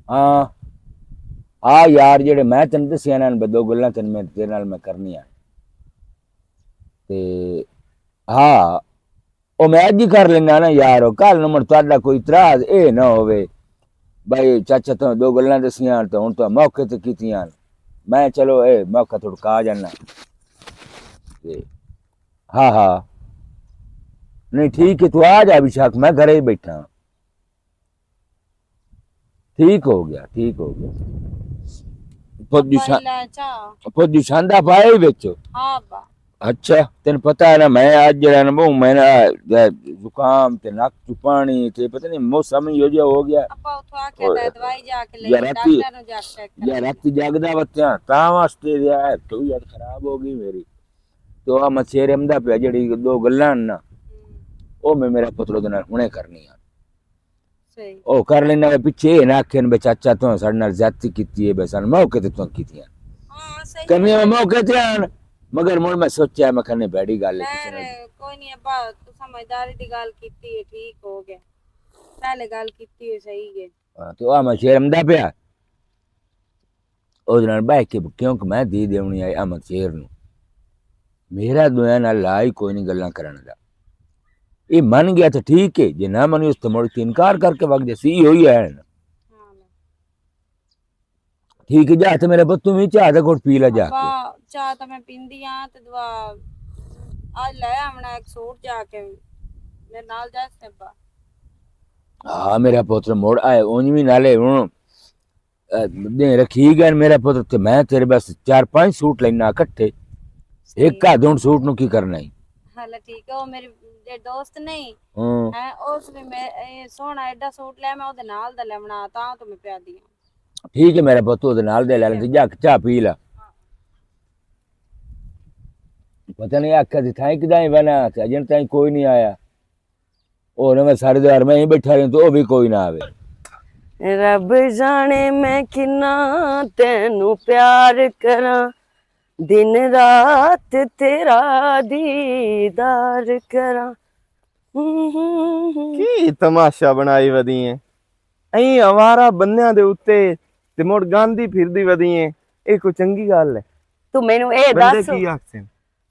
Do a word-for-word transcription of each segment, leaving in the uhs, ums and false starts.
ہاں، آ یار، جڑے میں تین دسیاں نا، دو گلاں تین میں تیرے نال میں کرنی آ۔ تے ہاں، او میں اج ہی کر لینا نا یار، او کل نوں مڑ تہاڈا کوئی اعتراض اے نہ ہووے۔ بھائی چاچا، تاں دو گلاں دسیاں تے ہن تاں موقع تے کیتیاں۔ میں چلو اے موقع تھوڑا کھا جانا۔ تے ہاں، ہاں۔ نہیں، ٹھیک ہے، تو آ جا، ابھی شک میں گھرے ہی بیٹھا ہاں۔ ٹھیک ہو گیا، ٹھیک ہو گیا۔ پوجو شان، پوجو شاندا پائے ہی وچ۔ ہاں با۔ اچھا، تین پتہ ہے نا، میں اج جڑا نا، وہ میں نا، زکام تے نک چپانی تے پتہ نہیں موسم ہی ہو جا ہو گیا۔ اپا اتھوں آکھیا تے دوائی جا کے لے، یا راتی، ڈاکٹر نوں جا چیک یا کرا۔ راتی جاگدا وتیاں، تاں واسطے رہیا ہے، طبیعت خراب ہو گئی میری۔ تو آ میں سیر امدا پیا، جڑی دو گلاں نا، ہوں۔ او میں میرا پتر دے نال ہنے کرنی آ۔ صحیح۔ او کر لینا وے، پچھے اے نہ آکھن بے چاچا تو ساڈے نال زیادتی کیتی ہے، بے سن موقع تے تو کیتیاں۔ ہاں، صحیح۔ کرنی میں موقع تے آن، مگر مڑ میں سوچیا، میں کہنے بڑی گل ہے کسے نال۔ خیر، کوئی نہیں ابا، تو سمجھداری دی گل کیتی ہے، ٹھیک ہو گیا۔ پہلے گل کیتی ہے، صحیح ہے۔ ہاں، تو آ میں شیر امدا پیا۔ او دے نال بہہ کے، کیونکہ میں دے دیونی آئی احمد شیر نوں۔ میرا دویاں نال لا ہی کوئی نہیں گلاں کرن دا۔ یہ من گیا تے ٹھیک ہے، جے نہ منی اس تے مڑ کے انکار کر کے وگ جاسی، یہ ہوئی ہے نا۔ ٹھیک ہے، جا تے میرے پتو میں چاہ دا گھٹ پی لے جا کے۔ ابا، چاہ تے میں پیندی ہاں تے دعا آج لے آونا ایک سوٹ جا کے، میرے نال جا تے ابا۔ ہاں، میرا پتر مڑ آئے، اونج وی نالے ہن دے رکھی گئے میرا پتر، تے میں تیرے بس چار پانچ سوٹ لینا اکٹھے۔ ایک آدھ ہن سوٹ نوں کی کرنا ہی؟ ہاں، ٹھیک ہے، او میرے جے دوست نہیں ہاں۔ ہے، اس نے میں اے سوہنا ایڈا سوٹ لیا، میں اودے نال دا لیونا، تاں تو میں پیا دیاں۔ ٹھیک ہے میرا پتر، اودے نال دے لے، تے جا کے چاہ پی لا۔ پتہ نہیں آکھیا سی تھائیں کدائیں وینا، تے اجن تائیں کوئی نہیں آیا۔ اور میں سارے دیہار میں ہی بیٹھا رہوں تو وہ بھی کوئی نہ آوے۔ رب جانے میں کنا تینوں پیار کراں، دن رات تیرا دیدار کراں۔ کی تماشا بنائی ودی ہیں؟ ایں آوارہ بندیاں دے اُتے تے مڑ گاندی پھردی ودی ہیں۔ اے کوئی چنگی گل ہے؟ تو مینوں اے بندے دس۔ کی آکھسن؟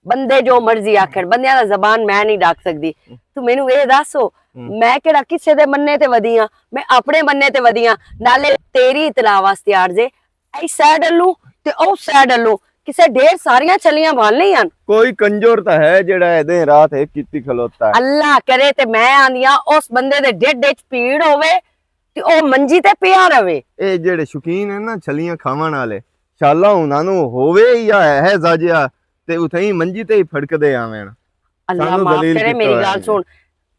بندے جو مرضی آکھن، بندیاں دا زبان میں نہیں ڈاک سکدی۔ تو مینوں اے دس ہو، ہوں۔ میں کیڑا کسے دے مننے تے ودی ہاں، میں اپنے مننے تے ودی ہاں۔ نالے تیری اطلاع واسطے آر جے، اے سائیڈ الوں تے او سائیڈ الوں کسے ڈھیر ساریاں چھلیاں بھال نہیں ہن۔ کوئی کنجور تاں ہے جڑا اے دن رات ایک کیتی کھلوتا ہے۔ اللہ کرے تے میں آندیاں اس بندے دے ڈھڈ وچ پیڑ ہووے تے او منجی تے پیا رہے۔ اے جڑے شوقین ہیں نا چھلیاں کھاون والے، شالا انہاں نوں ہووے یا ہے زاجیا تے اتھے ہی منجی تے ہی پھڑکدے آویں۔ اللہ سانوں معاف ذلیل کرے، کیتا میری ہویا گل ہے۔ سن۔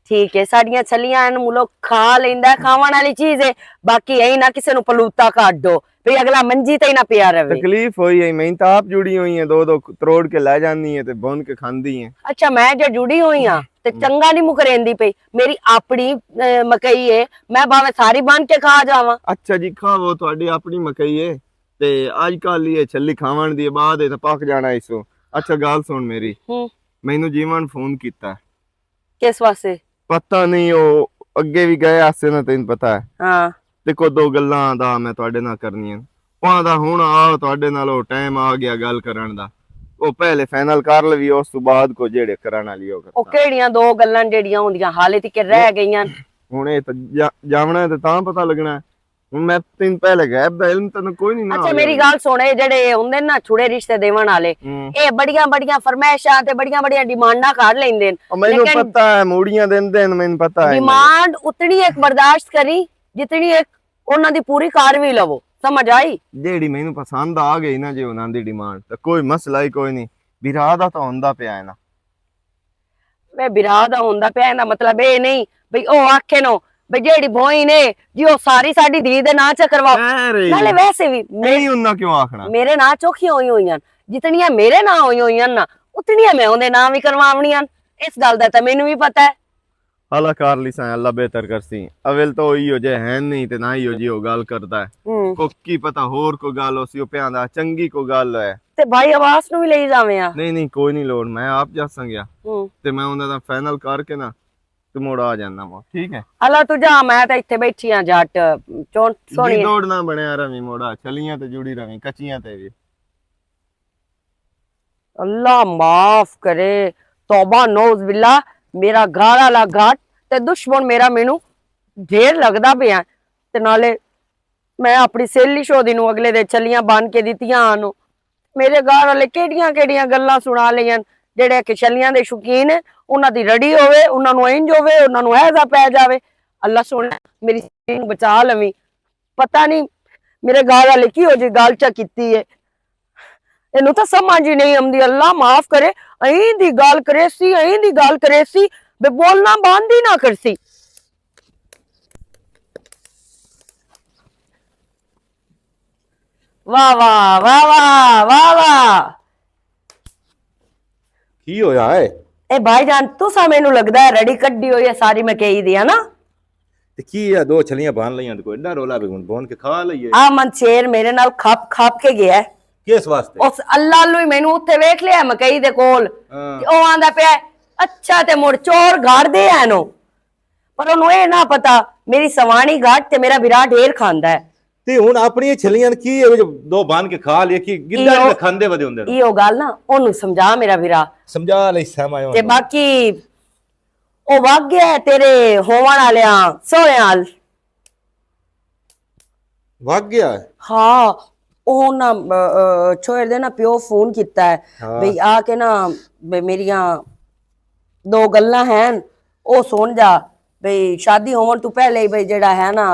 ٹھیک ہے، ساڈیاں چھلیاں ان ملک کھا لیندا ہے، کھاون والی چیز ہے، باقی ایں نہ کسے نوں پلوتا کڈ دو، بھئی اگلا منجی تے ہی نہ پیا رہے۔ تکلیف ہوئی ہے، میں تاں آپ جڑی ہوئی ہیں، دو دو تروڑ کے لے جاندی ہیں تے بن کے کھاندی ہیں۔ اچھا، میں جو جڑی ہوئی ہاں تے ہم۔ چنگا نہیں مکریندی پئی، میری اپنی، اے، مکئی ہے، میں بھاویں ساری بن کے کھا جاواں۔ اچھا جی، کھاوو، تہاڈی اپنی مکئی ہے۔ تے اج کل یہ چھلی کھاون دی بعد اے تے پک جانا اس۔ اچھا، گل سن میری۔ ہوں۔ مینوں جیون فون کیتا۔ کس واسطے؟ پتہ نہیں، او اگے بھی گئے آسے نا، تینوں پتہ ہے۔ ہاں۔ تے کو دو گلاں دا میں تہاڈے نال کرنی ہیں۔ پاں دا ہن آ تہاڈے نال او ٹائم آ گیا گل کرن دا۔ او پہلے فائنل کر لوی، اس تو بعد کو جیڑے کرن والی او کرتا۔ او کیڑیاں دو گلاں جیڑیاں ہوندیاں حالے تک رہ گئیاں؟ ہن اے تے جا-، جاونا ہے تے تاں پتہ لگنا ہے۔ ہن میں تین پہلے غیب دا علم تینوں کوئی نہیں نہ اچھا، ہویا۔ میری گل سن، اے جڑے ہوندے نا چھڑے رشتے دیون والے، ہوں۔ اے بڑیاں بڑیاں فرمائشاں تے بڑیاں بڑیاں ڈیمانڈاں کر لیندے نے۔ او مینوں لیکن پتہ ہے، موڑیاں دیندے نے، مینوں پتہ ہے۔ ڈیمانڈ اتنی ایک برداشت کری، جتنی ایک انہاں دی پوری کر وی لوو۔ سمجھ آئی؟ جیڑی مینوں پسند آ گئی نا جی انہاں دی ڈیمانڈ، تے کوئی مسئلہ ہی کوئی نہیں۔ بھرا دا تاں ہوندا پیا ہے نا۔ میں بھرا دا ہوندا پیا، ایندا مطلب اے نہیں بھئی او آکھے نو بھئی جیڑی بھوئیں نے جی او ساری ساڈی دھی دے ناں چ کرواؤ۔ نالے ویسے وی مے-، نہیں، انہاں کیوں آکھنا؟ میرے ناں چوکھیاں ہوئی ہوئی ہن، جتنیاں میرے ناں ہوئی ہوئی ہن نا، اتنیاں میں اوندے ناں وی کرواونیاں ہن۔ اس گل دا تاں مینوں وی پتہ ہے۔ اللہ کر لی سائیں، اللہ بہتر کرسی۔ اول تو اوہی ہو جے ہے نہیں تے نہ ہی ہو جی او گل کردا ہے۔ ہوں۔ کو کی پتہ ہور کوئی گل ہوسی، او پیاں دا چنگی کوئی گل ہے۔ تے بھائی عباس نو وی لئی جاویں آ۔ نہیں، نہیں، کوئی نہیں لوڑ، میں آپ جاساں گیا۔ ہوں۔ تے میں انہاں دا فائنل کر کے نا، تے موڑ آ جانا وا، ٹھیک ہے؟ اللہ تو جا، میں تے اتھے بیٹھی ہاں جٹ، چون جی سونی۔ دوڑنا بنیا رویں موڑا، چھلیاں تے جڑی رویں، کچیاں تے وی۔ اللہ معاف کرے، توبہ نعوذ باللہ، میرا گھر والا گھٹ تے دشمن میرا مینوں ڈھیر لگدا پیا۔ تے نالے میں اپنی سہیلی شودی نوں اگلے دے چھلیاں بن کے دتیاں ہن۔ میرے گھر والے کیڑیاں کیڑیاں گلاں سنا لئیاں۔ جڑے کہ چھلیاں دے شوقین ہیں، انہاں دی رڑی ہووے، انہاں نوں انج ہووے، انہاں نوں ایزا پے جاوے۔ اللہ سونا، میری سہیلی نوں بچا لویں۔ پتہ نہیں میرے گھر والے کی ہو جی گل چا کیتی ہے۔ اینوں تاں سمجھ ہی نہیں آندی، اللہ معاف کرے۔ ایں دی گل کرے سی، ایں دی گل کرے سی، بے بولنا بند ہی نہ کرسی۔ واہ واہ، واہ واہ، واہ واہ۔ کی ہویا ہے؟ اے بھائی جان، تساں مینوں لگدا ہے رڑی کڈی ہوئی ہے ساری مکئی دی، ہے نا؟ تے کی ہے، دو چھلیاں بان لئیاں تے کوئی ایڈا رولا بھی ہن بون کے کھا لئیے۔ آ من شیر میرے نال کھپ کھپ کے گیا ہے۔ کس واسطے؟ اس اللہ لوئی مینوں اتھے ویکھ لیا ہے مکئی دے کول۔ ہاں۔ تے او آندا پیا ہے، اچھا تے مڑ چور گھر دے ہیں نو۔ پر انہوں اے نہ پتا، میری سوانی گھٹ تے میرا بھرا ڈھیر کھاندا ہے۔ تے ہن اپنی چھلیاں کی ہے جو دو بان کے کھا لئے، کی گدڑ ایہو، نہ کھاندے ودے ہوندے نے۔ ایہو گل نہ، انہوں سمجھا میرا بھرا۔ سمجھا لئی سما تے ہونا۔ باقی او وگ گیا ہے تیرے ہوون والیاں سوہرے نال۔ وگ گیا ہے؟ ہاں، او نا، اہ، اہ، چھوہر دے نا پیو فون کیتا ہے۔ ہاں۔ بھئی آ کے نا، بھئی میریاں دو گلاں ہیں، او سن جا۔ بھئی شادی ہون تو پہلے ہی بھئی جڑا ہے نا،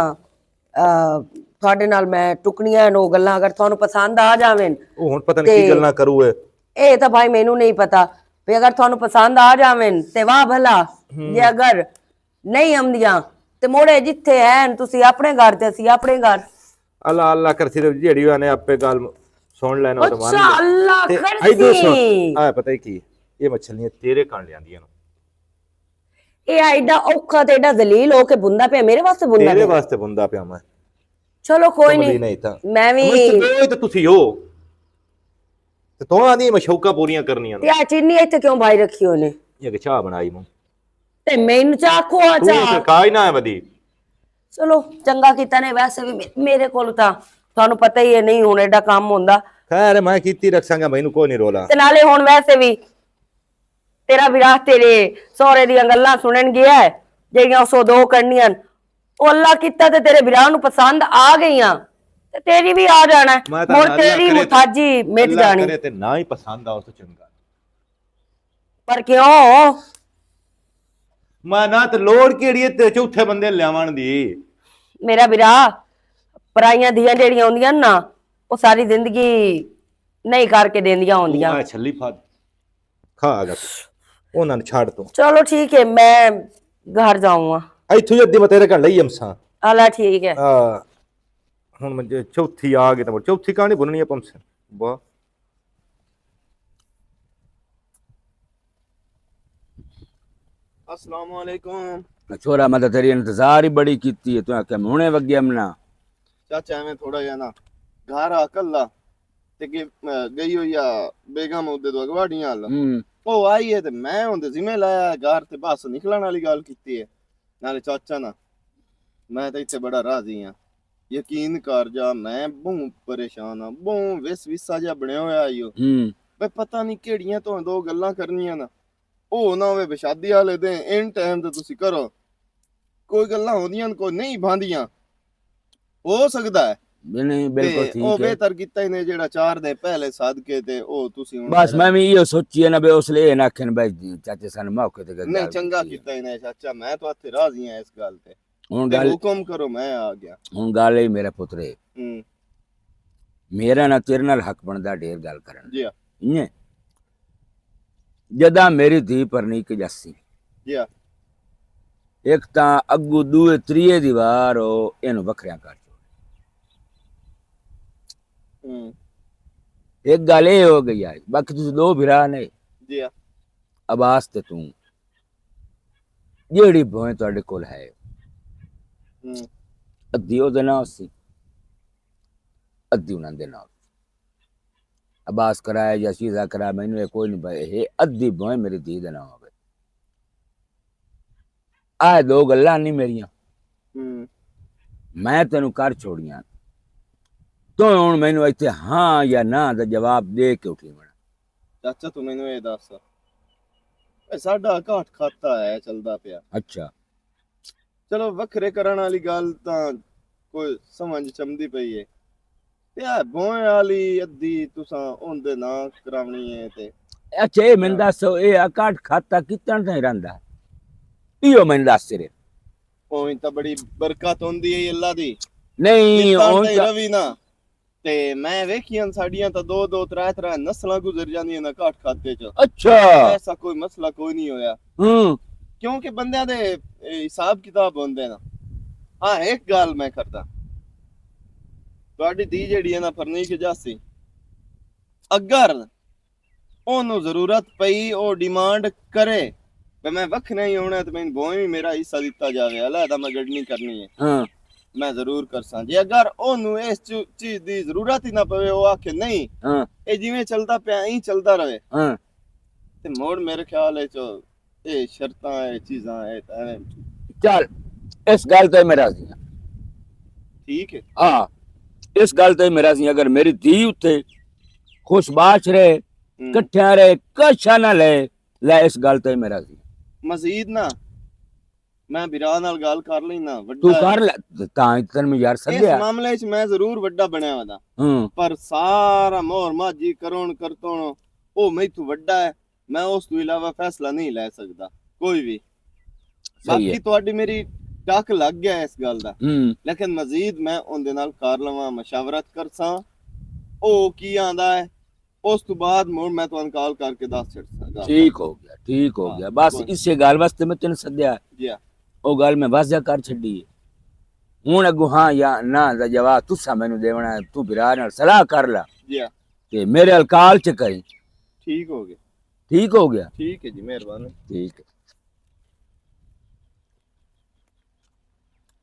اہ، تھوڑے نال میں ٹکنیاں نو گلاں اگر تھانوں پسند آ جاون۔ او ہن پتہ نہیں تے کی گلاں کرو ہے۔ اے تاں بھائی مینوں نہیں پتا۔ بھئی اگر تھانوں پسند آ جاون تے واہ بھلا، ہوں۔ جے اگر نہیں آمدیاں تے موڑے جتھے ہیں، تسی اپنے گھر تے اسی اپنے گھر۔ اللہ اللہ کرسی تے جیڑی وانے آپے گل سن لینا تے مان اچھا، لے۔ اللہ تے کرسی۔ ایدو سن، آ پتہ ہی کی، یہ مچھلیاں تیرے کان لیاندیاں نو۔ اے ایڈا اوکھا تے ایڈا ذلیل ہو کے بندا پیا، میرے واسطے بندا تیرے پیا؟ واسطے بندا پیا میں۔ چلو کوئی سمجھ نہیں۔ نہیں تھا۔ میں بھی سمجھ تے دو ہی تے تسی ہو۔ تے تو آندی میں شوقاں پوریاں کرنیاں نے۔ تے آ چینی ایتھے کیوں بھائی رکھی ہونے؟ یہ کہ چاہ بنائی موں۔ تے مینوں چاہ کھوا تو چاہ۔ تے کھائی نہ ہے ودی۔ چلو، چنگا کیتا نے، ویسے بھی مے-، میرے کول تاں تانوں پتہ ہی ہے، نہیں ہن ایڈا کم ہوندا۔ خیر، میں کیتی رکھساں گا، مینوں کوئی نہیں رولا۔ تے نالے ہن ویسے بھی تیرا بھرا تیرے سہرے دیاں گلاں سنن گیا ہے، جیڑیاں اس دو کرنیاں۔ او اللہ کیتا تے تیرے بھرا نوں پسند آ گئیاں، تے تیری بھی آ جانا ہے۔ میں تاں مڑ اللہ تیری کرے تے، محتاجی مٹ اللہ جانی۔ کرے تے نہ ہی پسند آ، اس چنگا۔ پر کیوں؟ میں نہ تے لوڑ کیڑی ہے تے چوتھے بندے لیاون دی؟ میرا بھرا، پرائیاں دھیاں جیڑیاں ہوندیاں نا، او ساری زندگی نہیں کر کے دیندیاں ہوندیاں۔ آ چھلی پھا کھا گا تو۔ انہاں نے چھاڑ تو۔ چلو ٹھیک ہے، میں گھر جاؤں گا۔ ایتھوں ہی ادھی میں تیرے گھر لئی ہمساں۔ اللہ ٹھیک ہے۔ ہاں۔ ہن میں جے چوتھی آ گئی تاں چوتھی کہانی بننی ہے پمسے۔ واہ۔ السلام علیکم۔ چھوڑا، میں تاں تیری انتظار ہی بڑی کیتی ہے، تو آکھیا میں ہنے وگیا منا۔ چاچا، ایویں تھوڑا جہا نا، گھر آ کلا، تے گئی ہوئی آ بیگم اودے تو اگواڑیاں والا۔ او آئی ہے تے میں اوندے ذمہ لایا ہے، گھر تے بس نکلن والی گل کیتی ہے۔ نالے چاچا نا، میں تے اتھے بڑا راضی ہاں۔ یقین کر جا، میں بہوں پریشان ہاں، بہوں وس وسا جا بنیا ہویا آئی ہو۔ بے پتہ نہیں کیڑیاں تو دو گلاں کرنیاں نا۔ او نہ ہوئے بے شادی والے دے، ان ٹائم تے تسی کرو۔ کوئی گلاں ہوندیاں، کوئی نہیں بھاندیاں۔ ہو سکدا ہے۔ نہیں، بالکل تے ٹھیک او ہے۔ بہتر کیتا ہی نے جیڑا چار دے پہلے صدقے تے او تسی ہن بس میں بھی ایہو سوچی ہے نا، بے اس لیے نہ آکھن بھائی چاچے سن موقع تے گل نہیں، چنگا کیتی ہے۔ کیتا ہی نے چاچا، میں تو اتھے راضی ہاں اس گل تے۔ ہن تے گل، حکم کرو، میں آ گیا۔ ہن گل اے میرا پتر اے، ہوں۔ میرا نہ تیرے نال حق بندا ڈھیر گل کرن۔ جی ہاں۔ ایئں؟ جداں میری دھی پرنی کے جاسی۔ جی ہاں۔ ایک تاں اگو دوئے تریے دی وار او اینوں وکھریاں کر چھوڑ۔ ہوں۔ ایک گل اے ہو گئی آئی، باقی تسی دو بھرا نے۔ جی ہاں۔ عباس تے توں، جیڑی بھوئیں تہاڈے کول ہے، ہوں۔ ادھی او دے نال سی، ادھی انہاں دے نال۔ عباس کرائے یا شیزہ کرائے، مینوں اے کوئی نہیں پے، اے ادھی بھوئیں میری دھی دے نال ہوے۔ آ دو گلاں نہیں میریاں، ہوں۔ میں تینوں کر چھوڑیاں۔ تو ہن مینوں ایتھے ہاں یا نہ دا جواب دے کے اٹھی وڑا۔ چاچا، تو مینوں اے دس، اے ساڈا اکاٹھ کھاتا ہے، چلدا پیا۔ اچھا۔ چلو، وکھرے کرن والی گل تاں کوئی سمجھ چمدی پئی ہے۔ تے اے بوئیں والی ادھی تساں اوندے ناں کراونی ہے تے اچھا، اے مینوں دس، اے اکاٹھ کھاتا کتن تائیں رہندا؟ ایہو مینوں دس صرف۔ اوہ تاں بڑی برکت ہوندی ہے اللہ دی۔ نہیں، کتن تائیں روی نا۔ تے میں ویکھیاں، ساڈیاں تاں دو دو، ترے ترے نسلاں گزر جاندیاں نا کاٹ کھاتے چ۔ اچھا۔ ایسا کوئی مسئلہ کوئی نہیں ہویا۔ ہوں۔ کیونکہ بندیاں دے، اے، حساب کتاب ہوندے نا۔ ہاں، ایک گل میں کردا۔ تہاڈی دھی جیڑی ہے نا، پرنی کے جاسی۔ اگر اونوں ضرورت پئی، او ڈیمانڈ کرے، تے میں وکھرا ہی ہونا، تے میں بھوئیں وی میرا حصہ دتا جاوے، علیحدہ میں گڈنی کرنی ہے۔ ہاں۔ میں ضرور کرساں۔ جے اگر اونوں اس چو-، چیز دی ضرورت ہی نہ پوے، او آکھے، "نہیں، ہاں۔ اے جویں چلدا پیا، ایں چلدا رہے۔" ہاں۔ تے مڑ میرے خیال ہے جو اے شرطاں، اے چیزاں، اے تے ایویں۔ چل، اس گل تے میں راضی ہاں۔ ٹھیک ہے۔ ہاں، اس گل تے میں راضی ہاں۔ اگر میری دھی اتھے خوش باش رہے، ہوں۔ کٹھیاں رہے، کشا نہ لے، لے، اس گل تے میں راضی ہاں۔ مزید نہ، میں بھرا نال گل کر لینا، تو وڈا کر لے، تاں ہی تن میں یار اس سدیا۔ معاملے وچ میں ضرور وڈا بنیا ودا۔ ہوں۔ پر سارا مور ماجی کرون کرتون، او میں تو وڈا ہے۔ میں اس تو علاوہ فیصلہ نہیں لے سکدا، کوئی بھی۔ صحیح ہے۔ باقی تہاڈی میری ڈک لگ گیا اس گل دا۔ ہوں۔ لیکن مزید میں ان دے نال کر لواں، مشاورت کرساں، او کی آندا ہے، اس تو بعد مڑ میں تہانوں کال کر کے دس چھڑساں گل۔ ٹھیک ہو گیا، ٹھیک ہو ہاں، گیا۔ بس کوئی اسے گل واسطے میں تینوں سدیا۔ جی ہاں۔ او گل میں واضح کر چھڈی ہے۔ ہن اگوں ہاں یا نہ دا جواب تساں مینوں دیونا ہے، تو بھرا نال صلاح کر لا۔ جی ہاں۔ تے میرے ال کال چ کریں۔ ٹھیک ہو گیا۔ ٹھیک ہو گیا؟ ٹھیک ہے جی، مہربانی۔ ٹھیک ہے۔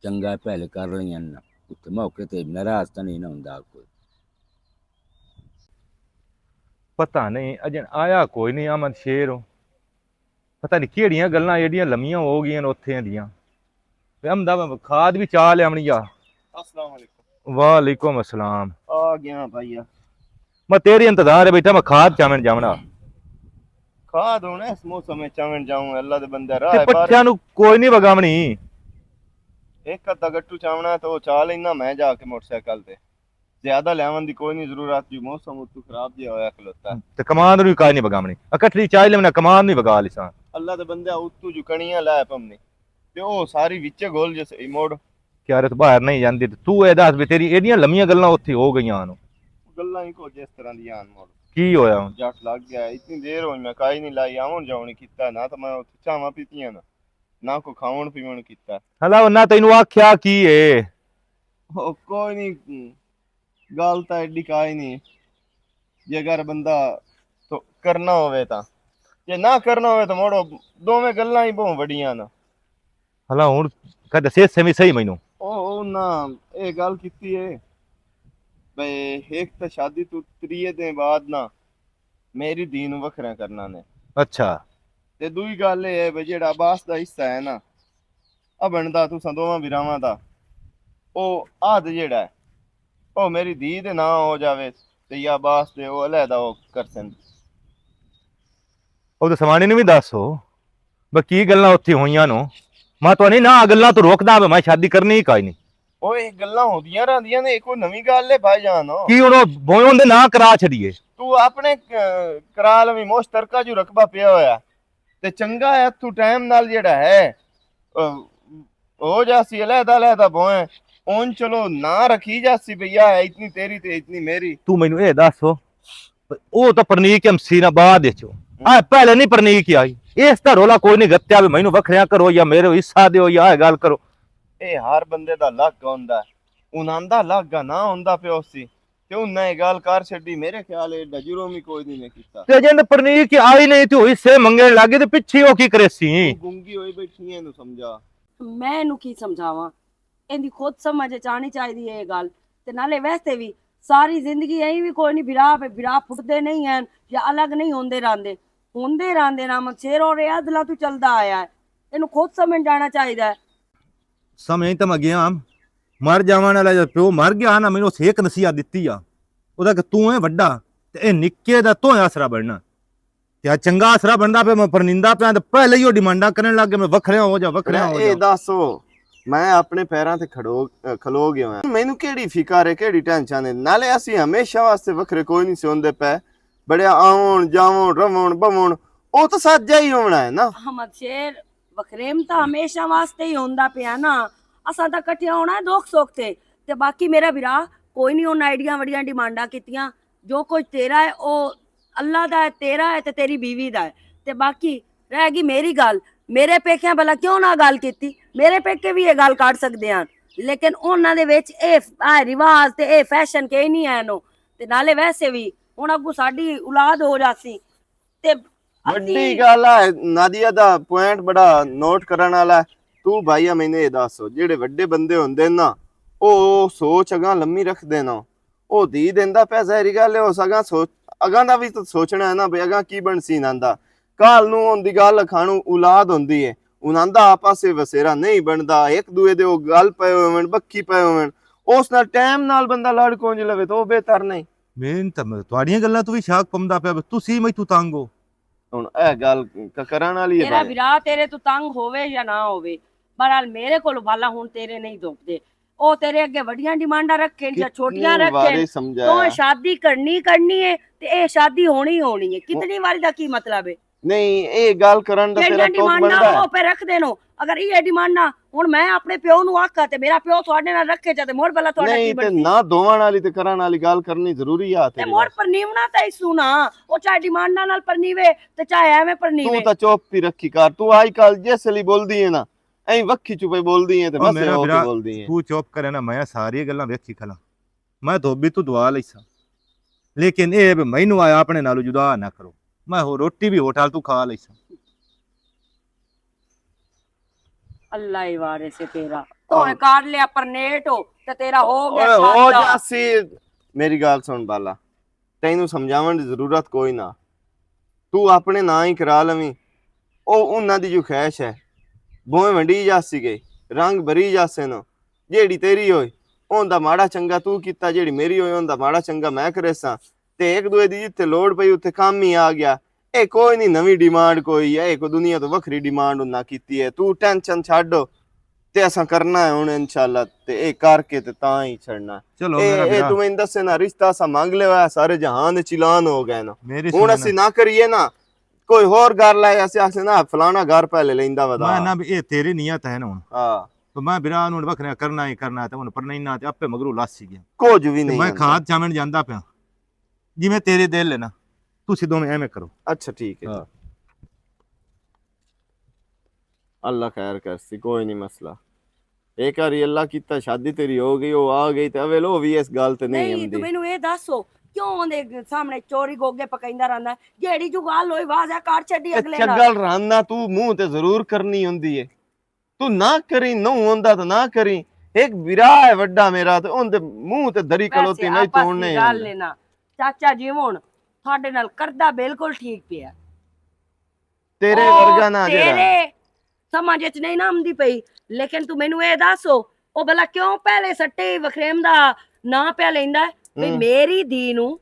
چنگا ہے، پہلے کر لئیاں نا۔ اتھے موقع تے ناراض تاں نہیں نہ ہوندا کوئی۔ پتہ نہیں، اجن آیا کوئی نہیں، احمد شیر ہو۔ پتہ نہیں کیڑیاں گلاں ایڈیاں لمیاں ہو گئیاں نے اتھے دیاں۔ تے ہم دا کھاد بھی چا لے آونی آ۔ السلام علیکم۔ وعلیکم السلام۔ آ گیا بھائی۔ میں تیری انتظار ہے بیٹھا، میں کھاد چاون جاونا۔ کھاد ہن اس موسم وچ چاون جاؤں، اللہ دے بندے راہ تے ہے بار۔ پٹھیاں نو کوئی نہیں وگاونی۔ ایک ادھا گٹو چاونا تو چا لینا میں جا کے موٹر سائیکل تے۔ زیادہ لیون دی کوئی نہیں ضرورت، جو موسم اتو خراب جیا ہویا کھلوتا ہے۔ تے کمان نو بھی کائی نہیں وگاونی۔ اکٹھی چائی لیونا، کمان نہیں وگا لیساں۔ اللہ دے بندے اتو جو کنیاں لائے پمنی۔ تے او ساری وچے گول جس ای موڑ۔ کیا رت باہر نہیں جاندی تے تو اے دس بھی تیری ایڈیاں لمیاں گلاں اوتھے ہو گئیاں ہن؟ گلاں ہی کچھ اس طرح دیاں ہن موڑ۔ کی ہویا ہن؟ جٹ لگ گیا، اتنی دیر ہوئی میں کائی نہیں لائی، آون جاون ہی کیتا، نہ تو میں اوتھے چاواں پیتیاں نا، نہ کو کھاون پیون کیتا۔ ہلا، نہ تینوں آکھیا کی اے؟ او کوئی نہیں، گل تاں ایڈی کائی نہیں۔ جے اگر بندہ تو کرنا ہووے تاں، جے نہ کرنا ہووے تاں موڑو، دوویں گلاں ہی بہوں وڈیاں نا۔ ہلا ہن کدے سیسے وی صحیح مینوں۔ او، او نہ، اے گل کیتی ہے بھئی، ایک تاں شادی تو تریے دن بعد نہ میری دھی نوں وکھرا کرنا نے۔ اچھا۔ تے دوئی گل اے ہے بھئی، جیڑا عباس دا حصہ ہے نا، ابن دا، تساں دوواں بھراواں دا، او آد جیڑا ہے، او میری دھی دے ناں ہو جاوے، تے یا عباس دے او علیحدہ او کرسن۔ او تے سوانے نوں وی دس ہو، بس کی گلاں اتھے ہوئیاں نو؟ میں تو نہیں نہ گلاں تو روکدا، میں شادی کرنی ہی کوئی نہیں۔ او، اے گلاں ہوندیاں رہندیاں نے، اے کوئی نویں گل ہے بھائی جان؟ کی ہن او بوئے ہوندے نہ کرا چھڈیے؟ تو اپنے، ک-، کرا لویں، مشترکہ جو رقبہ پیا ہویا۔ تے چنگا ہے، اتھوں ٹائم نال جیڑا ہے، او، ہو جاسی علیحدہ علیحدہ بوئیں۔ اون چلو نہ رکھی جاسی بھیا ہے، اتنی تیری تے اتنی میری۔ تو مینوں اے دس ہو، او تاں پرنیک ایم سی نہ بعد وچ ہو۔ آ پہلے نہیں پرنیک آئی۔ اس دا رولا کوئی نہیں گتیا بھی مینوں وکھریاں کرو یا میرے حصہ دیو یا اے گل کرو۔ اے ہر بندے دا لگ ہوندا ہے۔ انہاں دا لگ نہ ہوندا پیا سی۔ تے انہاں اے گل کر چھڈی، میرے خیال اے ایڈا جرم ہی کوئی نہیں نے کیتا۔ تے جے پرنیک آئی نہیں تے ہوئی سے منگن لگے تے پچھے او کی کرے سی؟ او گنگی ہوئی بیٹھی ہے، اینوں سمجھا۔ میں اینوں کی سمجھاواں؟ ایندی خود سمجھ اچ آنی چاہیدی ہے اے گل۔ تے نالے ویسے وی ساری زندگی ایں وی کوئی نہیں، بھرا، بھرا پھٹدے نہیں ہیں یا الگ نہیں ہوندے رہندے۔ ہوندے رہندے نا، من شیر اور اے ازلاں تو چلدا آیا ہے۔ اینوں خود سمجھ جانا چاہیدا ہے۔ سمجھ تے میں گیا ہاں۔ مر جاون والا جد پیو مر گیا نا، مینوں اس ایک نصیحت دتی آ، او دا کہ توں اے وڈا تے اے نکے دا توں آسرا بننا۔ تے آ چنگا آسرا بندا پیا، میں پرنیندا پیا تے پہلے ہی او ڈیمانڈاں کرن لگ گیا، میں وکھریا ہو جا، وکھریا ہو اے جا۔ دسو، میں اپنے پیراں تے کھڑو کھلو گیا ہاں۔ مینوں کیڑی فکر ہے، کیڑی ٹینشن ہے؟ نالے اسی ہمیشہ واسطے وکھرے کوئی نہیں سوندے پے۔ بڑیا آون جاون رون بون، او تو ساتھ جائی ہونا ہے نا۔ احمد شیر، وکھریم تاں ہمیشہ واسطے ہی ہوندا پیا نا۔ اساں تاں کٹھے ہونا ہے دکھ سکھ تے۔ تے باقی میرا بھرا، کوئی نہیں، انہاں ایڈیاں وڈیاں ڈیمانڈاں کیتیاں۔ جو کچھ تیرا ہے، او اللہ دا ہے، تیرا ہے تے تیری بیوی دا ہے۔ تے باقی رہ گئی میری گل۔ میرے پیکیاں بھلا کیوں نہ گل کیتی؟ میرے پیکے بھی یہ گل کر سکدے ہن، لیکن انہاں دے وچ اے، اے رواج تے اے فیشن کہیں نہیں ہے نو۔ تے نالے ویسے بھی ہن اگوں ساڈی اولاد ہو جاسی تے وڈی گل ہے۔ نادیہ دا پوائنٹ بڑا نوٹ کرن والا ہے۔ تو بھائی، میں نے یہ دسو، جڑے وڈے بندے ہوندے نا، او سوچ اگاں لمبی رکھدے نا۔ او دی دیندا پیا، ظاہری گل ہے، اس اگاں سوچ، اگاں دا بھی تو سوچنا ہے نا بھئی، اگاں کی بنسی انہاں دا۔ کال نوں ان دی گل کھانو اولاد ہوندی ہے، انہاں دا آپس وچ وسیرا نہیں بندا، ایک دوے دے او گل پئے ہوون، بکھی پئے ہوون، اس نال ٹائم نال بندہ لڑ کونج لوے تو او بہتر نہیں۔ میں تاں تہاڈیاں گلاں تو بھی شاک پمدا پیا، تسی میں تو تنگ ہو۔ ہن اے گل ک- کرن والی ہے میرا بھائی۔ برا تیرے تو تنگ ہووے یا نہ ہووے، بہرحال میرے کول والا ہن تیرے نہیں دھوپدے۔ او تیرے اگے وڈیاں ڈیمانڈاں رکھن یا چھوٹیاں کتنی رکھن، واری سمجھایا۔ تو شادی کرنی کرنی ہے تے اے شادی ہونی ہونی ہے۔ کتنی واری دا کی مطلب ہے؟ نہیں، اے گل کرن دا تیرا جیڑیاں ٹوک ڈیمانڈاں بندا ہے۔ او پہ رکھ دینو۔ اگر یہ ڈیمانڈاں ہن میں اپنے پیو نو آکھاں تے میرا پیو تہاڈے نال رکھے چا تے مڑ بلا تہاڈا کی نہیں تے بنسی؟ نہ دوون والی تے کرن والی گل کرنی ضروری آ تے تیرے مڑ واسطے۔ پرنیونا تے ایسو نہ، او چاہے ڈیمانڈاں نال پرنیوے تے چاہے ایویں پرنیوے۔ تو تاں چپ ہی رکھی کر، تو آج کل جس ویلے بولدی ہے نا، ایں وکھی چپے بولدی ہے تے او بس میرا ہو کے برا، بولدی ہے۔ تو چپ کرے نا، میں ساری گلاں ویکھی کھلا۔ میں دھوبی تو دعا لئی سا، لیکن اے بھی مینوں آیا اپنے نالوں جدا نہ کرو۔ میں ہو روٹی بھی ہوٹل تو کھا لئی سا۔ اللہ ہی وارث ہے تیرا۔ تو ہن کر لیا پرنیٹ ہو تے تیرا ہو گیا اوئے ہو کھادا۔ جاسی، میری گل سن بالا، تینوں سمجھاون دی ضرورت کوئی نہ۔ تو اپنے ناں ہی کرا لویں۔ او انہاں دی جو خواہش ہے، بھویں ونڈی جاسی گئی، رنگ بری جاسے نو۔ جیڑی تیری ہوئے، اون دا ماڑا چنگا تو کیتا، جیڑی میری ہوئے، اون دا ماڑا چنگا میں کریساں۔ تے ایک دوئے دی جتھے لوڑ پئی، اتھے کام ہی آ گیا۔ اے کوئی نہیں، نویں ڈیمانڈ کوئی ہے، اے کوئی دنیا تو وکھری ڈیمانڈ انہاں کیتی ہے۔ تو ٹینشن چھڈ، تے اساں کرنا ہے ہن انشاءاللہ، تے اے کر کے تے تاں ہی چھڑنا۔ چلو، اے، میرا اے بھرا۔ تمہیں دسے نا، رشتہ اساں منگ لے ہویا، سارے جہان دے چلان ہو گئے نا۔ میری ہن سنو اسی نا۔ نہ کریے نا، کوئی ہور گھر لائے، اسی آکھسے نا، فلانا گھر پہلے لیندا ودا۔ میں نا بھی اے تیری نیت ہے نا ہن۔ ہاں۔ تو میں بھرا نوں وکھرا کرنا ہی کرنا، تے ہن پرنینا تے اپے مگروں لاسی گیا۔ کچھ بھی تے نہیں میں ہوندا۔ کھاد چاون جاندا پیا۔ جی میں تیرے دل ہے نا، تسی دوویں ایویں کرو۔ اچھا، ٹھیک ہے جی۔ ہاں۔ اللہ خیر کرسی، کوئی نہیں مسئلہ۔ ایک واری اللہ کیتا، شادی تیری ہو گئی، او آ گئی، تے اویل او وی اس گل تے نہیں نہیں، تو آندی۔ مینوں اے دس، او کیوں اوندے سامنے چوری گوگے پکائندا رہندا ہے؟ جیڑی جو گل ہوئی، واضح کر چھڈی تے اگلے نال۔ چگل رہنا تو منہ تے ضرور کرنی ہوندی ہے۔ تو نہ کریں، نہ ہوندا تے نہ کریں۔ ایک برا ہے وڈا میرا، تے اون دے منہ تے دری ویسے کلوتی میں آپس توڑنے دی گل ہوندے۔ ہے نا، چاچا جی ہن تھاڈے نال کردہ بالکل ٹھیک پیا۔ تیرے او ورگا نہ جڑا۔ تیرے سمجھ وچ نہیں نہ آمدی پئی، لیکن تو مینوں اے دس، او بھلا کیوں پہلے سٹے ہی وکھریم دا ناں پیا لیندا ہے؟ بھئی ہوں۔ میری دھی نوں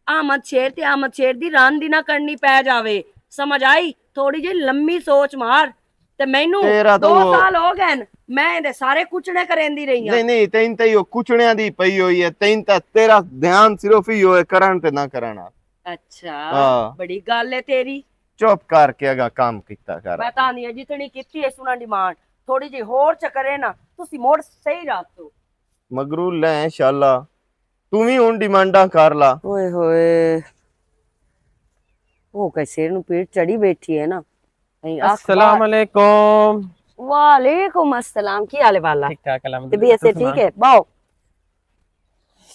احمد شیر تے احمد شیر دی رن دی نہ کرنی پے جاوے۔ سمجھ آئی؟ تھوڑی جی لمبی سوچ مار۔ تے مینوں تیرا تو دو وہ سال ہو گئے ہن، میں ایندے سارے کچڑے کریندی رہی ہاں۔ نہیں، نہیں، تین تے او کچڑیاں دی پئی ہوئی ہے، تین تے تیرا دھیان صرف ہی ہوئے کرن تے نہ کرن۔ اچھا، ہاں۔ بڑی گل ہے تیری۔ چپ کر کے اگا کام کیتا کر۔ میں تاں نہیں جتنی کیتی ہے سنا ڈیمانڈ، تھوڑی جی ہور چ کرے نا، تسی موڑ صحیح راستے ہو۔ مگرو لے شالا، تو وی ہن ڈیمانڈاں کر لا۔ اوئے ہوئے، او کسے نوں پیٹ چڑھی بیٹھی ہے نا۔ کہیں آخ السلام بار۔ علیکم۔ وعلیکم السلام، کی حال ہے بالا؟ ٹھیک ٹھاک، الحمدللہ۔ طبیعت سے تساں سناؤ؟ ٹھیک ہے؟ باؤ۔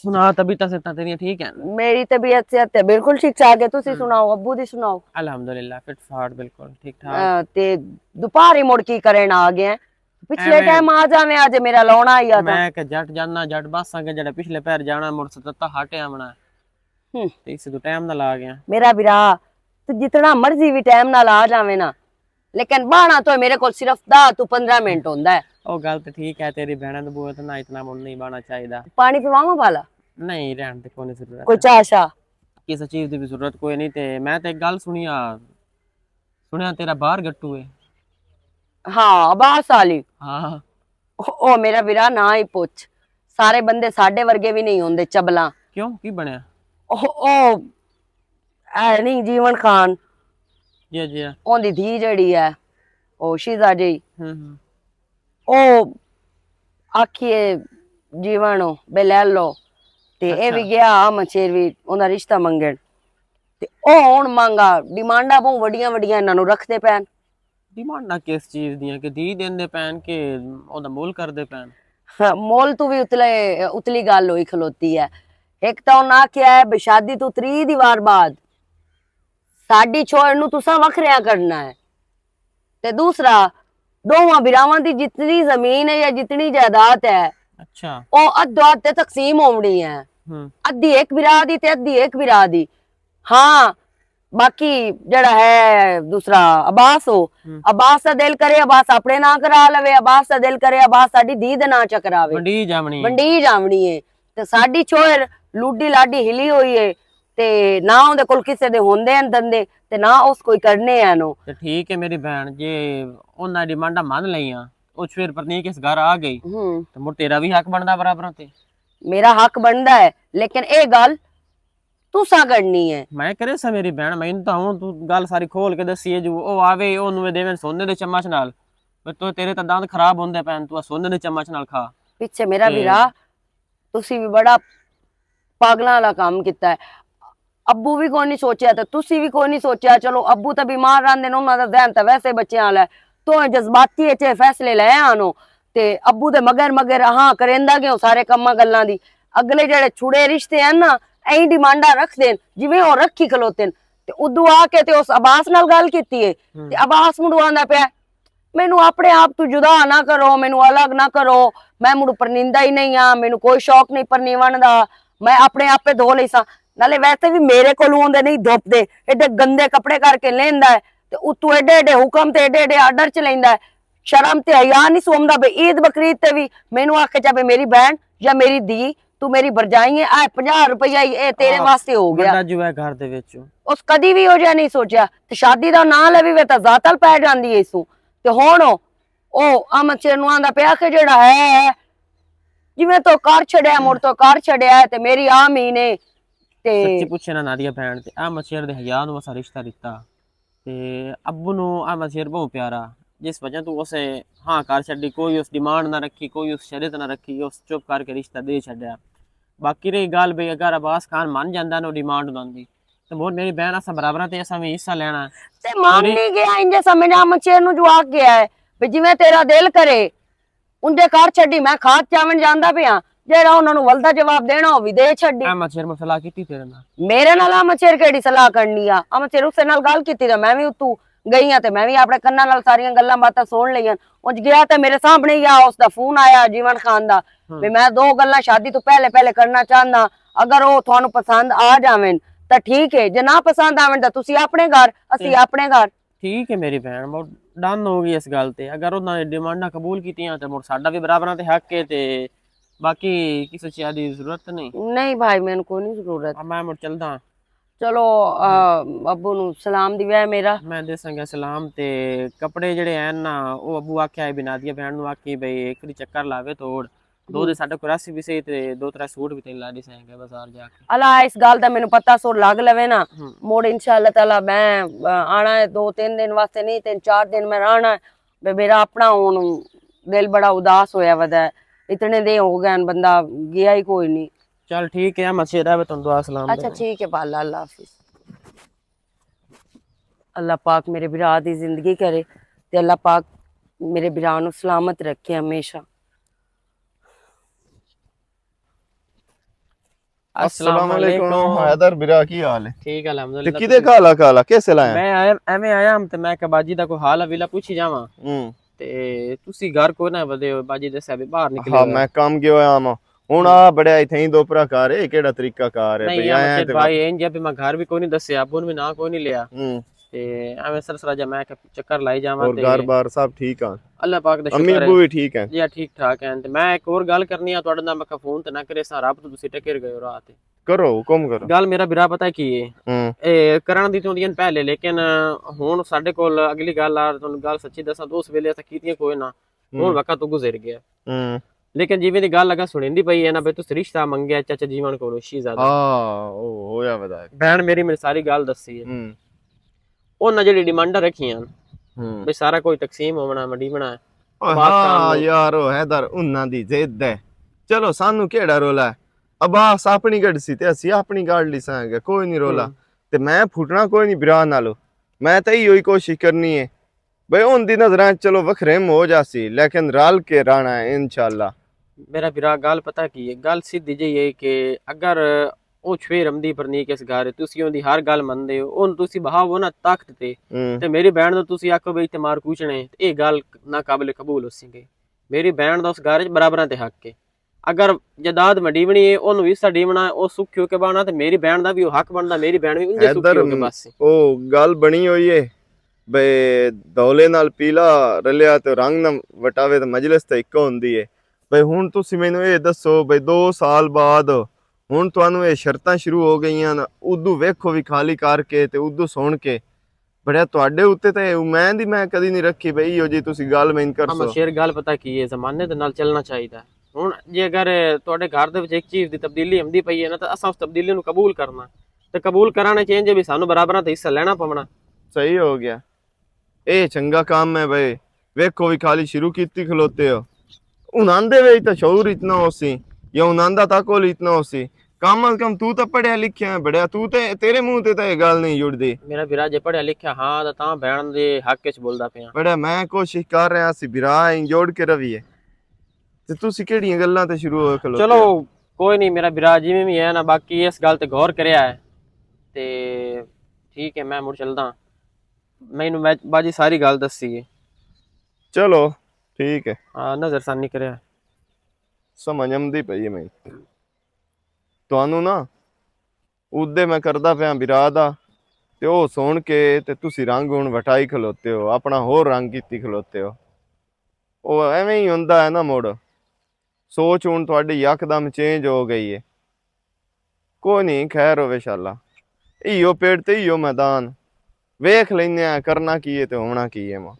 سنا، طبیعت سے تیری ٹھیک ہے؟ میری طبیعت سے تے بالکل ٹھیک ٹھاک ہے۔ تسی ہم۔ سناؤ، ابو دی سناؤ؟ الحمدللہ، فٹ فاٹ، بالکل ٹھیک ٹھاک۔ آ، تے دوپہر ہی مڑ کی کرن آ گئے ہیں؟ پچھلے ایویں ٹائم آ جاویں، اج میرا لونا ہی آ تھا۔ میں کہ جٹ جانا، جٹ بس آ کے جڑا پچھلے پیر جانا، مڑ ستتا ہٹ آونا۔ ہم۔ تے اس تو ٹائم نال آ گیا۔ میرا بھرا، تو جتنا مرضی بھی ٹائم نال آ جاویں نا، لیکن باہنا تو میرے کول صرف دس تو پندرہ منٹ ہوندا ہے۔ او گل تے ٹھیک ہے، تیری بہناں دے بوئے تے نہ اتنا من نہیں باہنا چاہیدا۔ پانی پواواں والا؟ نہیں، رہن تے کوئی ضرورت۔ کوئی چاہ شاہ؟ کسے چیز دی بھی ضرورت کوئی نہیں۔ تے میں تے ایک گل سنیا، سنیا تیرا باہر گٹو ہے۔ ہاں، عباس علی۔ ہاں۔ او، او میرا ویرا، نہ ہی پوچھ۔ سارے بندے ساڈے ورگے بھی نہیں ہوندے، چبلاں۔ کیوں؟ کی بنیا؟ او، او، اے نہیں، جیون خان۔ جی، جی۔ اوندی دھی جیڑی ہے، او شیزا جی۔ ہوں، ہوں۔ او آکھیے جیون ہو، بے لے لو۔ تے اے اچھا۔ بھی گیا، آ مچھیر بھی اوندا رشتہ منگن۔ تے او ہن مانگا، ڈیمانڈاں بہوں وڈیاں وڈیاں انہاں نوں رکھدے پین۔ ڈیمانڈاں کس چیز دیاں؟ کہ دھی دیندے پین کہ اوندا مول کردے پین؟ ہاں، مول تو بھی اتلے، اتلی گل ہوئی کھلوتی ہے۔ ایک تاں انہاں آکھیا ہے بھی شادی تو تری دیوار بعد ساڈی چھوڑ نوں تساں وکھریاں کرنا ہے۔ تے دوسرا، دوواں بھراواں دی جتنی زمین ہے یا جتنی جائیداد ہے، اچھا۔ او ادھو ادھ تے تقسیم ہونی ہے۔ ہوں۔ ادھی ایک بھرا دی تے ادھی ایک بھرا دی۔ ہاں، باقی جڑا ہے دوسرا عباس ہو، ہوں۔ عباس دا دل کرے عباس اپنے ناں کرا لوے، عباس دا دل کرے عباس ساڈی دھی دے ناں چا کراوے۔ ونڈی جاونی ہے۔ ونڈی جاونی ہے۔ تے ساڈی چھوہر لوڈی لاڈی ہلی ہوئی ہے، تے نہ اوندے کول کسے دے ہوندے ہن دندے، تے نہ اس کوئی کرنے ہن او۔ تے ٹھیک ہے میری بہن، جے انہاں ڈیمانڈاں من لئیاں، او چھوہر پرنی کس گھر آ گئی، ہوں۔ تے مڑ تیرا بھی حق بندا برابر تے۔ میرا حق بندا ہے، لیکن اے گل تساں کرنی ہے۔ میں کرے سا میری بہن، میں تاں ہن تو گل ساری کھول کے دسی ہے جو او آوے، او نویں دیون سونے دے چمچ نال۔ پر تو تیرے تاں دانت خراب ہوندے پین، تو سونے دے چمچ نال کھا۔ پیچھے میرا تے ویرا، تسی بھی بڑا پاگلاں والا کام کیتا ہے۔ ابو بھی کوئی نہیں سوچیا تے تسی بھی کوئی نہیں سوچیا۔ چلو، ابو تے بیمار رہندے نے، انہاں دا ذہن تے ویسے بچیاں والا ہے۔ تو اے جذباتی اچ اے فیصلے لے آنو تے ابو دے مگر مگر ہاں کریندا گیو سارے کماں گلاں دی۔ اگلے جڑے چھڑے رشتے ہیں نا، ایں ڈیمانڈاں رکھ دین جویں او رکھی کھلوتے ہیں۔ تے ادو آ کے تے اس عباس نال گل کیتی ہے۔ ہوں۔ تے عباس مڑو آندا پیا، مینوں اپنے آپ تو جدا نہ کرو، مینوں الگ نہ کرو، میں مڑ پرنیندہ ہی نہیں ہاں، مینوں کوئی شوق نہیں پرنیون دا، میں اپنے آپ پہ دھو لئی ساں۔ نالے ویسے بھی میرے کولوں اوندے نہیں دھوپ دے، ایڈے گندے کپڑے کر کے لیندا ہے، تے اتوں ایڈے ایڈے حکم تے ایڈے ایڈے آرڈر چ لیندا ہے۔ شرم تے حیا نہیں سومدا بے عید بقرعید تے بھی مینوں آکھے چا بے میری بہن یا میری دھی، تو میری برجائی ہے، اے پنجاہ روپیہ ہی اے تیرے آ، واسطے ہو گیا۔ بڑا جو ہے گھر دے وچ۔ اس کدی بھی ہو جا نہیں سوچیا، تے شادی دا نام لے بھی وے تاں ذاتل پے جاندی ہے سو۔ تے ہن او، او امن شیر نوں آندا پیا کہ جڑا ہے، جویں تو کر چھڈیا، مڑ تو کر چھڈیا ہے، تے میری آ مہینے تے سچی پوچھے نا نادیا بہن، تے امن شیر دے حیا نوں اساں رشتہ دتا۔ تے ابو نوں امن شیر بہت پیارا، جس وجہ تو اسے ہاں کر چھڈی، کوئی اس ڈیمانڈ نہ رکھی، کوئی اس شرط نہ رکھی، اس چپ کر کے رشتہ دے چھڈیا۔ باقی رہی گل بھئی، اگر عباس خان من جاندا نا ڈیمانڈ انہاں دی، تے مور میری بہن اساں برابراں تے اساں وی حصہ لینا۔ تے مان نہیں گیا، انجے سمجھ آ مچھیر نوں جو آ گیا ہے، بھی جویں تیرا دل کرے، انجے کر چھڈی، میں کھاد چاون جاندا پیا، جیڑا انہاں نوں ولدا جواب دینا، او وی دے چھڈی۔ احمد شیر میں صلاح کیتی تیرے نال؟ میرے نال احمد شیر کیڑی صلاح کرنی آ؟ احمد شیر اس نال گل کیتی تے میں وی اتوں گئی آ تے میں وی اپنے کناں نال ساریاں گلاں باتاں سن لئیاں۔ انج گیا تے میرے سامنے ہی آ، اس دا فون آیا جیون خان دا، ہاں۔ بھی میں دو گلاں شادی تو پہلے پہلے کرنا چاہنا، اگر او تھانوں پسند آ جاون تاں ٹھیک ہے، جے نہ پسند آون تاں تسی اپنے گھر، اسی تے اپنے گھر۔ ٹھیک ہے میری بہن، مڑ ڈن ہو گئی اس گل تے۔ اگر انہاں نے ڈیمانڈاں قبول کیتیاں تے مڑ ساڈا بھی برابراں تے حق ہے تے باقی کسے چیز دی ضرورت نہیں۔ نہیں بھائی، مینوں کوئی نہیں ضرورت۔ آ، میں مڑ چلدا ہاں۔ چلو، آ، ابو نو سلام دیوے میرا۔ میں دے سنگا سلام تے کپڑے جڑے ہیں نا، او ابو آکھیا ہے بنا دیا بہن نو آکھی بھئی ایک واری چکر لاوے توڑ۔ دو دے ساڈے کول رس بھی صحیح تے دو ترے سوٹ بھی تین لا دی سیں گے بازار جا کے۔ اللہ، اس گل دا مینوں پتہ سر لگ لوے نا، ہوں۔ مڑ انشاءاللہ تعالیٰ میں، آ، آنا ہے دو تین دن واسطے نہیں، تین چار دن میں رہنا ہے۔ بے میرا اپنا ہن دل بڑا اداس ہویا ودا ہے، اتنے دے ہو گئے ہیں، بندہ گیا ہی کوئی نہیں۔ چل ٹھیک ہے، مسجد ہے، تم دعا سلام اچھا دے۔ ٹھیک ہے پالا، اللہ حافظ۔ اللہ پاک میرے بھرا دی زندگی کرے تے اللہ پاک میرے بھرا نو سلامت رکھے ہمیشہ۔ السلام علیکم۔ حیدر برا، کی حال ہے؟ ٹھیک ہے، الحمدللہ۔ تے کدے کالا کالا، کیسے لایا؟ میں آیا، ایویں آیا ہم تے میں کہ باجی دا کوئی حال حویلا پوچھی جاواں۔ ہوں۔ تے تسی گھر کوئی نہ ودے ہو، باجی دسیا بھی باہر نکلے ہاں، ہوئے۔ میں کام گیا ہویا ہاں۔ ہن آ بڑے اتھے ہی دو پرا کار ہے، کیڑا طریقہ کار ہے؟ نہیں، بھئی آیا مچھر تے بھائی، واپس۔ انج ہے بھی میں گھر بھی کوئی نہیں دسیا، ابو نے بھی نہ کوئی نہیں لیا۔ ہوں۔ تے ایویں سرسرا جا میں کہ چکر لائی جاواں۔ اور تے گھر بار سب ٹھیک آ؟ اللہ پاک دا امی شکر ابو ہے۔ بھی ٹھیک ہیں؟ جی ہاں، ٹھیک ٹھاک ہیں۔ تے میں ایک اور گل کرنی آ تہاڈے نال، میں کہ فون تے نہ کرے ساں، رب تو تسی ٹکر گئے ہو راہ تے۔ کرو، حکم کرو۔ گل میرا برا پتہ کی ہے؟ ہوں۔ اے کرن دی تو ہوندیاں پہلے، لیکن ہن ساڈے کول اگلی گل آ، تہانوں گل سچی دساں تو اس ویلے اساں کیتیاں کوئی نہ۔ ہن ہوں۔ وقت تو گزر گیا۔ ہوں۔ لیکن جیویں دی گل اگاں سنیندی پئی ہے نا، بھئی تسی رشتہ منگیا چاچا جیون کولوں شہزادہ۔ ہاں، او ہویا ودا ہے۔ بہن میری میری ساری گل دسی ہے۔ ہوں۔ انہاں جڑی ڈیمانڈاں رکھیاں، ہوں۔ بھئی سارا کوئی تقسیم ہونا، منڈی بنا ہے۔ او عباس خان ہاں نو۔ یار، او حیدر انہاں دی ضد ہے۔ چلو، سانو کیڑا رولا ہے؟ عباس اپنی گڈ سی تے اسی اپنی گڈ لی سانگے، کوئی نہیں رولا۔ ہوں۔ تے میں پھٹنا کوئی نہیں برا نالو۔ میں تے ایہو ہی کوشش کرنی ہے۔ بھئی، ہن دی نظراں چ چلو وکھریم ہو جاسی، لیکن رل کے رہنا ہے انشاءاللہ۔ میرا برا، گل پتہ کی ہے؟ گل سیدھی جئی ہے کہ اگر او چھوے رمدی پرنی کس گھر، تسی اون دی ہر گل مندے ہو، اون تسی بہاؤ نا تخت تے، ہوں۔ تے میری بہن نوں تسی آکھو بھئی تے مار کوچنے، تے اے گل ناقابل قبول ہو سی گئی۔ میری بہن دا اس گھر وچ برابراں تے حق ہے۔ اگر جائیداد میں ڈیونی ہے، اونوں حصہ ڈیونا ہے، او سکھی ہو کے بانا، تے میری بہن دا بھی او حق بندا، میری بہن بھی اونجے سکھی حیدر، ہو کے م-، بس۔ او گل بنی ہوئی ہے، بے دولے نال پیلا رلیا تے رنگ نہ وٹاوے تے مجلس تے اکو ہوندی ہے۔ بے ہن تسی مینوں اے دسو، بے دو سال بعد ہن تانوں اے شرطاں شروع ہو گئیاں نا، ادو ویکھو وی خالی کر کے تے ادو سن کے، بڑیا تہاڈے اُتے تے امید ہی میں کدی نہیں رکھی بھئی، ایہو جی تسی گل میں کرسو۔ شیر، گل پتہ کی ہے، زمانے دے نال چلنا چاہیدا ہے۔ ہن جے اگر تہاڈے گھر دے وچ ایک چیز دی تبدیلی ہوندی پئی ہے نا، تے اساں اس تبدیلی نوں قبول کرنا۔ تے قبول کرانے چاہیے جے بھی سانوں برابراں تے حصہ لینا پونا۔ صحیح ہو گیا۔ اے چنگا کام ہے بھائی۔ ویکھو وی خالی شروع کیتی کھلوتے ہو۔ انہاں دے وچ تاں شعور اتنا ہو سی، یا انہاں دا تاں کول اتنا ہو سی۔ کم از کم تو تاں پڑھیا لکھیا ہے بڑیا، تو تے، تیرے منہ تے تاں یہ گل نہیں جڑدی۔ میرا بھرا جے پڑھیا لکھیا ہاں، تاں، تاں بہن دے حق وچ بولدا پیا۔ بڑیا میں کوشش کر رہا سی بھرا، این جوڑ کے رویے۔ تے تسی کیڑیاں گلاں تے شروع ہوئے کھلوتے ہو؟ چلو، کوئی نہیں میرا بھرا، جویں وی ہے نا، باقی اس گل تے غور کریا ہے۔ تے ٹھیک ہے، میں مڑ چلدا ہاں۔ میں انہوں میں باجی ساری گل دسی ہے۔ چلو، ٹھیک ہے۔ ہاں، نظر ثانی کریا۔ سمجھ آمدی پئی ہے میں۔ تانوں نا، اودے میں کردا پیاں بھرا دا، تے او سن کے تے تسی رنگ ہن وٹائی کھلوتے ہو، اپنا ہور رنگ کیتی کھلوتے ہو۔ او ایویں ہی ہوندا ہے نا مڑ۔ سوچ ہن تہاڈی یکدم چینج ہو گئی ہے۔ کوئی نہیں، خیر ہوے شالا۔ ایہو پیڑ تے ایہو میدان۔ ویکھ لینے آں کرنا کی ہے تے ہونا کی ہے ماں۔